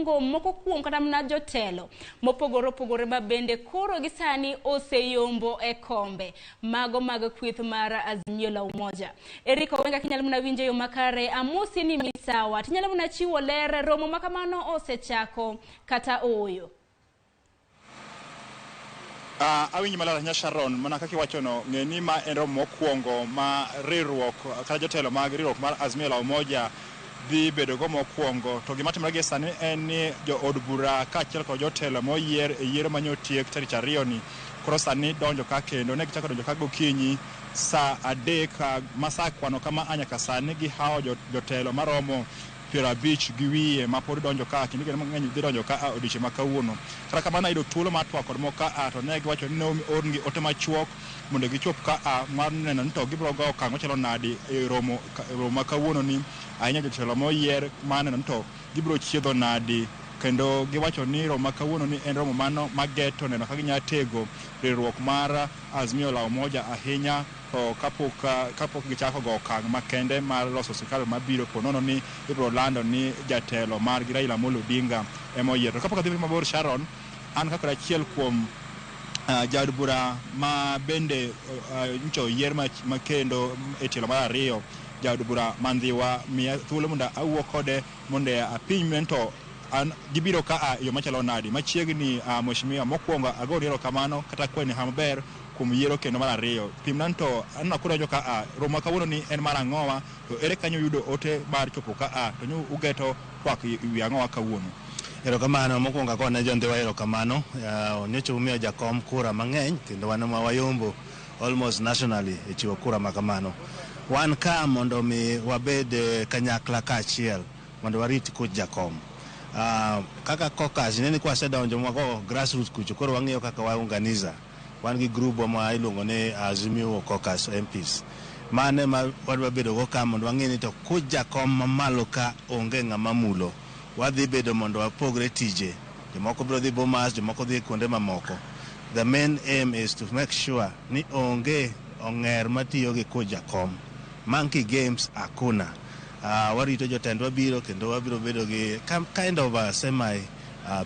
giluongo moko kuom kata mana jotelo mopogore opogore ma bende koro gi sani oseyombo e kombe mago mag kweth mar Azimio la Umoja. Eric Owenga kinyalo mana winjo yo makare, amosi ni misawa, tinyalo mana chiwo ler romo ma kamano osechako kata ooyo? Awinji maler ahinya Sharon, mana kaka iwachono, ng'e ni ma en romo mokwongo ma riwruok kata jotelo mag riwruok mar Azimio la Umoja dhi bedogo mokwongo. To gima timore gie sani en ni jood bura kaachiel kod jotelo moyier e yiero manye otiek tarik ariyoni koro sani donjo ka kendo ne gichako donjo ka gokinyi saa 3 ma saa kwano kama a nyaka sani gihawo jotelo maromo 50 gi wiye ma pod donjo ka kendo igeno mang'eny dhi donjo ka a odiochieng' ma kawuono. Kata kamano ayudo thuolo mar twak kod moko ka a to ne giwacho ni ne oornegi ote machuok mondo gichop ka a mar neno ni to gibiro gowo okang' machalo nadi e romo ma kawuono ni ahinya jotelo moyier mar neno ni to gibiro chiedho nadi kendo giwacho ni romo ma kawuono ni en romo mano mageto neno ka ginyalo tego riwruok mar Azimio la Umoja ahinya to kapok gichako go okang' makende mar loso sirkal mabiro po nono ni ibiro lando ni jatelo margi Raila Amolo Odinga ema oyier. To kapok adhi mabor Sharon, an kaka achiel kuom jaod bura ma bende nyocha oyier ma kendo e tielo mar ariyo, jaod bura ma Ndhiwa, miya thuolo mondo awuo kode mondo apim to an gibiro ka a e yo machalo nadi. Machiegni mheshimiwa, mokwongo agoni erokamano kata akwayi ni maber kuom yiero kendo mar ariyo. Pimna ni to aneno kudonjo ka a romo ma kawuono ni en mar ang'owa to ere kanyo yudo ote mar chopo ka a to nyo ugeto twak e wi ang'owa kawuono. Erokamano, mokwongo akone jo Ndhiwa erokamano. Nyocha umiyo jakom kura mang'eny kendo wan ema wayombo almost nationally e chiwo kura ma kamano. Wan ka mondo mi wabed kanyakla kaachiel mondo warit kuch jakom. Kaka caucus, ineni kwasedonjo mwago grassroots kucho, koro wang'iyo kaka waunganiza. Wan gi group ma iluongo ni Azimio Caucus MPs. Mano ema wadwa bedo go ka mondo wang'e ni to kuch jakom mamalo ka onge ng'ama mulo. Wadhi bedo mondo wapogre tije. Jomoko biro dhi Bomas, jomoko dhi kuonde mamoko. The main aim is to make sure ni onge ong'er matiyo gi kuch jakom. Monkey games hakuna. Warito jotendwa biro kendo wabiro bedo gi kind of a semi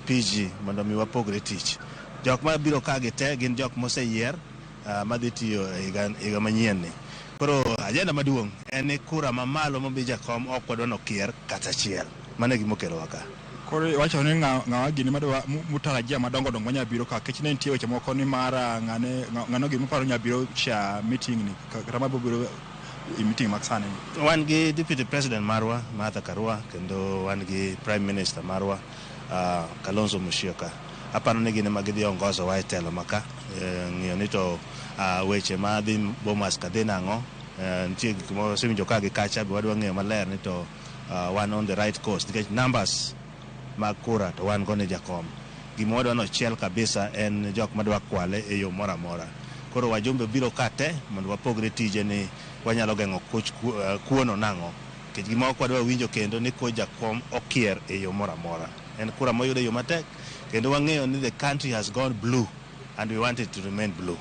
PG mondo mi wapogre tich. Jok mabiro ka gi te gin jok moseyier madhi tiyo e higa manyien ni. Koro agenda maduong' en ni kura mamalo momi jakom ok wadwa nokier kata achiel. Mano e gima okelowa ka. Koro iwacho ni ng'awa gini madwa mutarajia madongo dongo manya biro ka kech ne nitie weche moko ni mar ng'ane ng'ano gima uparo nya biro cha meeting ni kata mabiro biro e meeting mag sani ni. Wan gi Deputy President marwa Martha Karua kendo wan gi Prime Minister marwa Kalonzo Musyoka. Aparo ni gin ema gidhi ongozowa e telo maka ng'iyo ni to weche madhi Bomas ka dhi nang'o. Nitie gik mosewinjo ka gi kacha be wadwa ng'eyo maler ni to wan on the right course nikech numbers mag kura to wan go ni jakom. Gima wadwa ni ochiel kabisa en jok madwa kwale e yo moro amora. Koro wajumbe biro ka te mondo wapogre tije ni wanyalo geng'o kuch kuono nang'o. Nikech gima ok wadwa winjo kendo ni kuch jakom okier e yo moro amora. En kura moyud e yo matek kendo wang'eyo ni the country has gone blue and we want it to remain blue.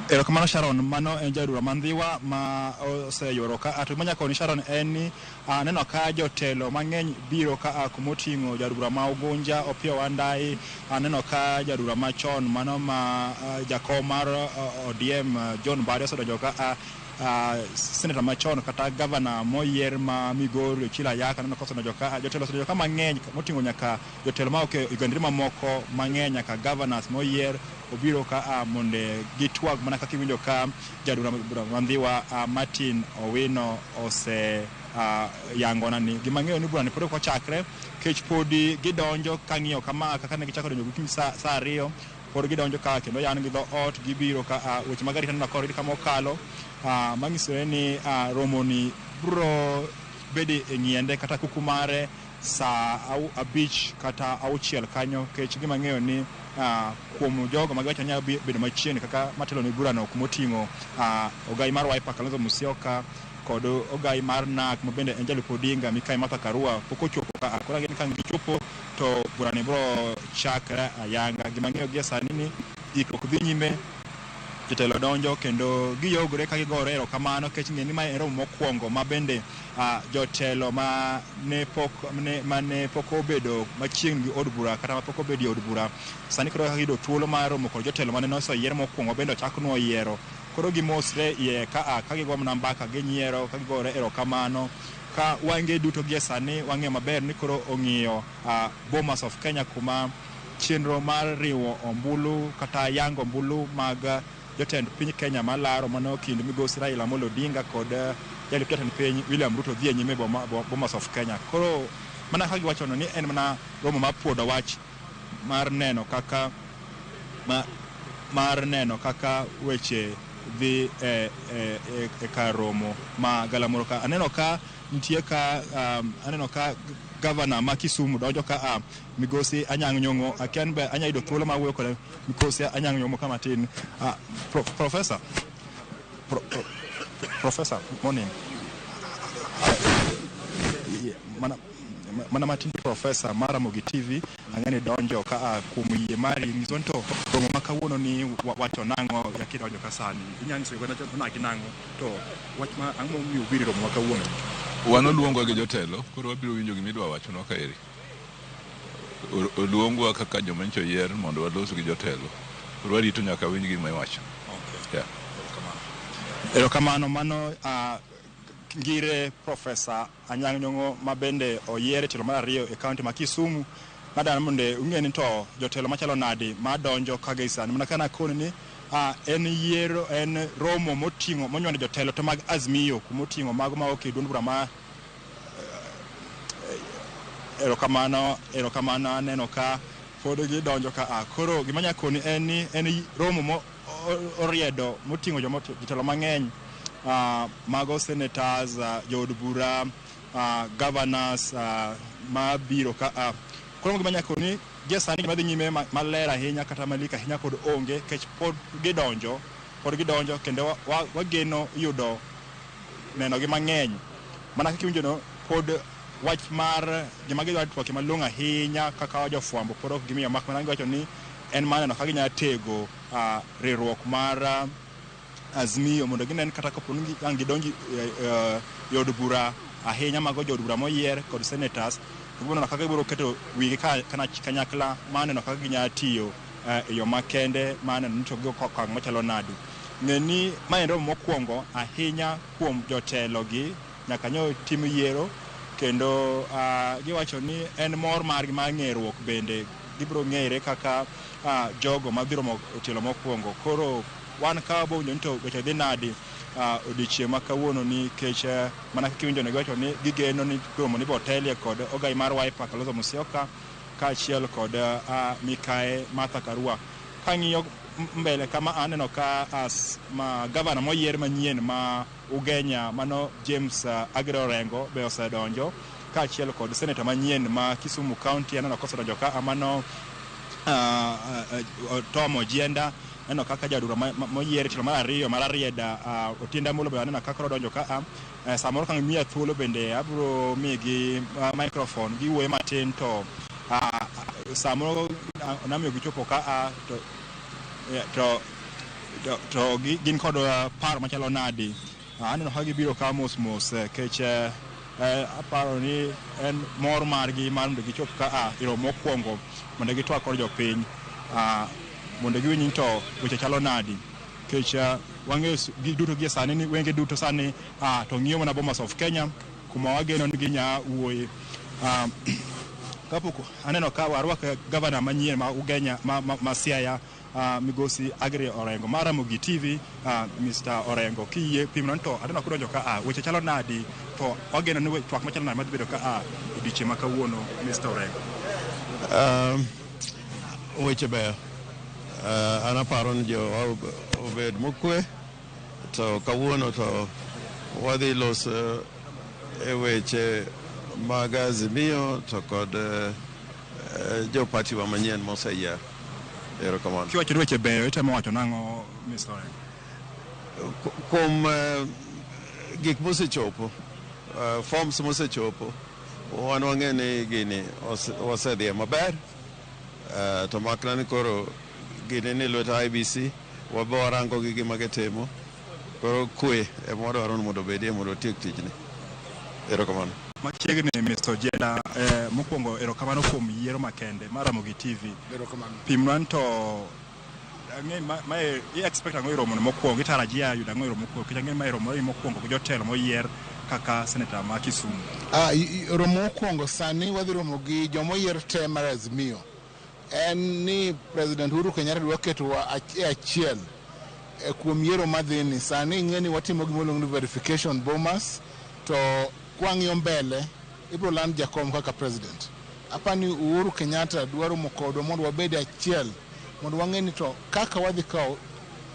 Erokamano Sharon, mano en jaod bura ma Ndhiwa ma oseyuoro ka. To gima nyaka koni Sharon en ni aneno ka jotelo mang'eny biro ka a kumoting'o jaod bura ma Ugunja Opiyo Wandayi, aneno ka jaod bura machon mano ma jakom mar ODM John Mbadi osedonjo ka a senator machon kata gavana moyier ma Migori Ochilo Ayaka aneno ka osedonjo ka a, jotelo osedonjo ka mang'eny moting'o nyaka jotelo ma ok e ogendni mamoko mang'eny nyaka governors moyier obiro ka a mondo gitwag mana kaka iwinjo ka jaod bura ma Ndhiwa Martin Owino ose yangona ni gima ang'eyo ni burani pod ok ochakre kech podi gidonjo kang'iyo kama kaka ne gichako donjo gokinyi saa 2 pod gidonjo ka kendo yan gi dho ot gibiro ka weche mag arita neno ka kama okalo manyisore ni romoni biro bedo e ng'iende kata kuku mare saa 5 kata 6 kanyo kech gima ang'eyo ni kuom jogo magiwacho ni nyalo bedo machiegni kaka matelo ne burano kumoting'o ogai mar Wiper Kalonzo Musyoka kod ogai mar NARC ma bende en jalup Odinga Mikai Martha Karua pok ochopo ka. Koro ang'e ni ka gichopo to burani biro chakre ayanga. Gima ang'eyo gie sani ni ikruok dhi nyime. Jotelo donjo kendo giyogore ka gigore erokamano nikech ng'e ni mae en romo mokwongo ma bende jotelo ma ne pok mane pok obedo machiegni gi od bura kata mapok obedo e od bura sani koro kaka giyudo thuolo mar romo kod jotelo mane oseyier mokwongo bende ochak nwo yiero. Koro gimosre iye ka gigo mana mbaka, ginyiero ka gigore erokamano ka wang'e duto gie sani wang'eyo maber ni koro ong'iyo Bomas of Kenya kuma chenro mar riwo ombulu kata yango ombulu mag jotend piny Kenya malaro mano kind migosi Raila Amolo Odinga kod jalup jatend piny William Ruto dhi e nyime Bomas of Kenya. Koro mana kaka giwachono ni en mana romo mar puodo wach mar neno kaka mar neno kaka weche dhi e kar romo ma galamoro ka. Aneno ka nitie ka aneno ka gavana ma Kisumu donjo ka migosi Anyang' Nyong'o. Akia ni be anya yudo thuolo mar wuoyo kod migosi Anyang' Nyong'o ka matin. Professor, Professor, morning. Mana matin Professor mar Ramogi TV, ang'e ni donjo ka kuom yie mari nyiso ni to romo ma kawuono ni wacho nang'o kidonjo ka sani inyalo nyiso oganda onagi nang'o to wach ma ang'o momiyo ubiro e romo ma kawuono? Wan oluongwa gi jotelo, koro wabiro winjo gima idwa wachonwa kaeri. Oluongwa kaka joma nyocha oyier mondo walos gi jotelo. Koro warito nyaka winj gima iwacho. Yeah. Erokamano. Mano ngire Professor Anyang' Nyong'o ma bende oyier e tielo mar ariyo e kaunti ma Kisumu. Nadwaro mondo ung'e ni to jotelo machalo nadi madonjo ka gi sani. Mana kana koni ni en yiero en romo moting'o monywando jotelo to mag Azimio kumoting'o mago ma ok e duond bura ma erokamano erokamano aneno ka pod gidonjo ka. Koro gima anya koni en ni en romo mo oriedo moting'o jotelo mang'eny, mago senators, jood bura, governors mabiro ka. Koro gima anya koni gie sani gima dhi nyime maler ahinya kata malik ahinya pod onge nikech pod gidonjo kendo wageno yudo neno gi mang'eny. Mana kaka iwinjo no pod wach mar gima gidwa twak malong'o ahinya kaka jofwambo pod ok gimiyo mak mana giwacho ni en mar neno kaka ginyalo tego riwruok mar Azimio mondo ginen kata kapo ni ang' gidonjo e od bura ahinya mago jood bura moyier kod senators to gibiro neno kaka gibiro keto wigi kanyakla mar neno kaka ginyalo tiyo e yo makende mar neno ni to gigo okang' machalo nadi. Ng'e ni ma en romo mokwongo ahinya kuom jotelo gi nyaka nyo tim yiero kendo giwacho ni en mor margi mar ng'eruok bende gibiro ng'ere kaka jogo madhi romo tielo mokwongo. Koro wan ka wabowinjo ni to weche dhi nadi odiochieng' ma kawuono nikech mana kaka iwinjo ne giwacho ni gigeno ni romo ni botelie kod ogai mar Wiper Kalonzo Musyoka kaachiel kod mikae Martha Karua. Kang'iyo mbele kama aneno ka as ma gavana moyier manyien ma Ugenya mano James Aggrey Orengo be osedonjo kaachiel kod seneta manyien ma Kisumu County aneno kosedonjo ka mano Tom Ojienda. Aneno kaka jaod bura moyier tielo mar ariyo mar Rarieda, Otiende Amollo be aneno kaka odonjo ka. Samoro ka miya thuolo bende abiro migi microphone giwuoyo matin to samoro namiyo gichopo ka to gin kod paro machalo nadi. Aneno ka gibiro ka mos mos kech aparo ni en mor margi mar mondo gichop ka e romo mokwongo mondo gitwak kod jopiny mondo giwinj ni to weche chalo nadi kech wang'eyo giduto gie sani ni wenge duto sani to ng'iyo mana Bomas of Kenya kuma wageno ni ginya wuoye. Kapok aneno ka warwak gavana manyien ma Ugenya ma Siaya, migosi Aggrey Orengo mar Ramogi TV. Mr. Orengo, kiyie pimna ni to aneno kudonjo ka weche chalo nadi to wageno ni twak machalo nadi madhi bedo ka odiochieng' ma kawuono, Mr. Orengo? Weche beyo. An aparo ni jowa obed mokwe to kawuono to wadhi loso e weche mag Azimio to kod jo party wa manyien moseyier. Erokamano. Kiwacho ni weche beyo itemo wacho nang'o, Mr. Orengo? Kuom gik mosechopo, forms mosechopo, wan wang'e ni gini wasedhiye maber, to makna ni koro gini ni lwet IEBC. Wabo warango gi gima gitimo. Koro kwe ema wadwaro ni mondo obedie mondo otiek tijni. Erokamano. Machiegni Mr. Ojienda, mokwongo erokamano kuom yiero makende mar Ramogi TV. Erokamano. Pimnwa ni to ang'e ma i expect ang'o e romo no mokwongo, itarajia yudo ang'o e romo mokwongo, nikech ang'e ni mae romo mokwongo gi jotelo moyier kaka seneta ma Kisumu. Romo mokwongo sani wadhi romo gi jomoyier te mar Azimio. En ni President Uhuru Kenyatta dwa ketowa e achiel kuom yiero madhini. Sani ing'e ni watimo gima iluongo ni verification bomas, to kwang'iyo mbele ibiro land jakom kaka president. Apani Uhuru Kenyatta dwa romo kodwa mondo wabed achiel, mondo wang'e ni to kaka wadhi kawo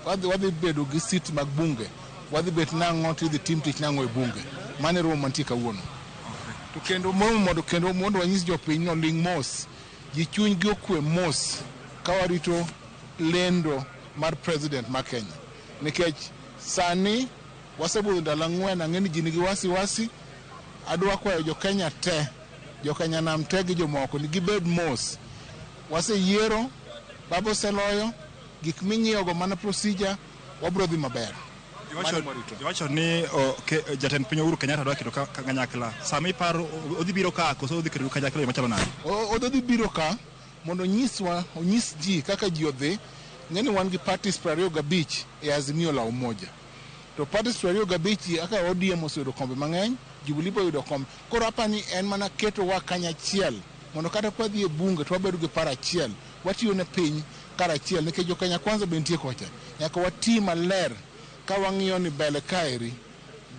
wadhi bedo gi seat mag bunge, wadhi bet nang'o to idhi tim tich nang'o e bunge. Mano e romo mantie kawuono. To kendo mondo kendo mondo wanyis jopiny ni oling' mos, ji chunygi okwe mos ka warito lendo mar president ma Kenya. Nikech sani wasebudho ndalo 4, ang'e ni ji nigi wasiwasi. Adwa kwayo jo Kenya te, jo Kenya nam te gi jomoko ni gibed mos. Waseyiero, baba oseloyo, gik ming'iyogo mana procedure, wabiro dhi maber. Iwacho ni jatend piny Uhuru Kenyatta dwa keto kanyakla. Sama iparo odhi biro ka koso odhi keto kanyakla e machalo nade? Odhi biro ka mondo onyiswa, onyis ji kaka ji odhi. Ng'e ni wan gi parties 25 e Azimio la Umoja. To parties 25 kaka ODM oseyudo kombe mang'eny, Jubilee be oyudo kombe. Koro apani en mana ketowa kanyachiel mondo kata ka wadhi e bunge to wabedo gi paro achiel, watiyo ne piny karachiel nikech jo Kenya Kwanza be nitie kocha. Nyaka wati maler ka wang'iyo ni mbele kaeri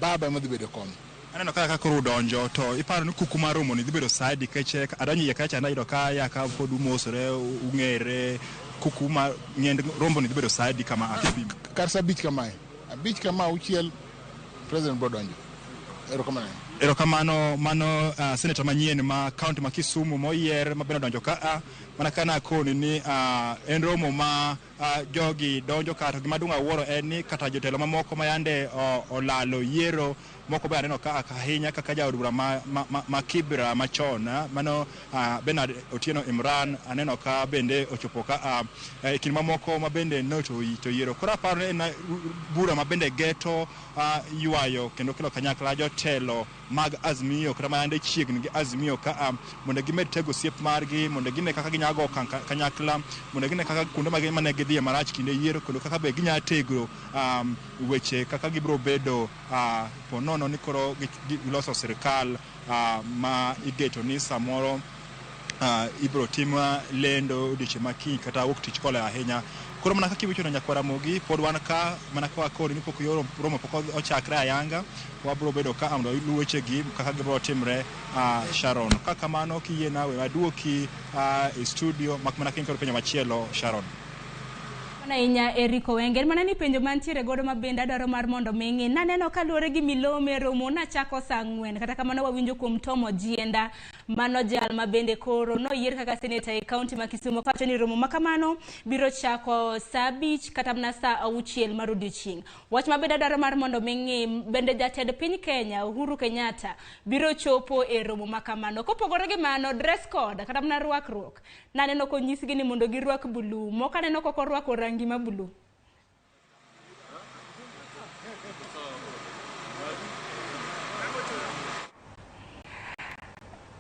baba ema dhi bedo kom. Aneno kaka koro udonjo to iparo ni kuku mar romo ni dhi bedo saa adi nikech adonjo iye kacha nayudo ka ya ka pod umosore ung'ere kuku mar ng'end rombo ni dhi bedo saa adi kama akipimo. Kar saa 5 kamae. 5 kama 6 president biro donjo. Erokamano. Erokamano mano senator manyien ma county ma Kisumu moyier ma bende odonjo ka mana kana akoni ni en romo ma jogi donjo ka to gima duong' awuoro en ni kata jotelo mamoko ma yande olalo yiero moko be aneno ka ahinya kaka jaod bura ma Kibra machon mano Bernard Otieno Imran aneno ka bende ochopo ka e kind mamoko ma bende noto to yiero. Koro aparo ni en bura ma bende geto ywayo kendo kelo kanyakla jotelo mag Azimio kata ma yande chiegni gi Azimio ka mondo gimed tego osiep margi, mondo gine kaka ginyago kanyakla, mondo gine kaka kuonde mane gidhiye marach kinde yiero kendo kaka be ginya tego weche kaka gibiro bedo po nono ni koro giloso sirikal ma igeto ni samoro ibiro tim lendo odiochieng' ma kiny kata wuok tich kole ahinya. Koro mana kaka iwacho no nyakwar Ramogi, pod wan ka mana ka wakoni ni pok romo pok ochakre ayanga, wabiro bedo ka mondo ilu wechegi kaka gibiro timre Sharon. Ka kamano kiyie nawe aduoki e studio mak mana ka in kod penjo machielo Sharon. Ahinya Eric Owenge, mana ni penjo mantiere godo ma bende adwaro mar mondo mi ng'i. Naneno kaluwore gi milome romo nachako saa 4, kata kamano wawinjo kuom Tom Ojienda mano jal ma bende koro noyier kaka seneta e kaunti ma Kisumu kawacho ni romo makamano biro chako saa 5 kata mana saa 6 mar odiochieng'. Wach ma bende adwaro mar mondo mi ng'i, bende jatend piny Kenya Uhuru Kenyatta biro chopo e romo makamano. Kopogore gi mano, dress code kata mana rwakruok naneno konyisgi ni mondo girwak buluu, moko aneno kok orwako rangi ma buluu.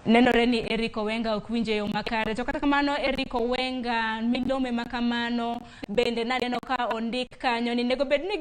Nenore ni Eric Owenga ok winje yo makare, to kata kamano Eric Owenga milome makamano bende naneno ka ondik kanyo ni nego bed ni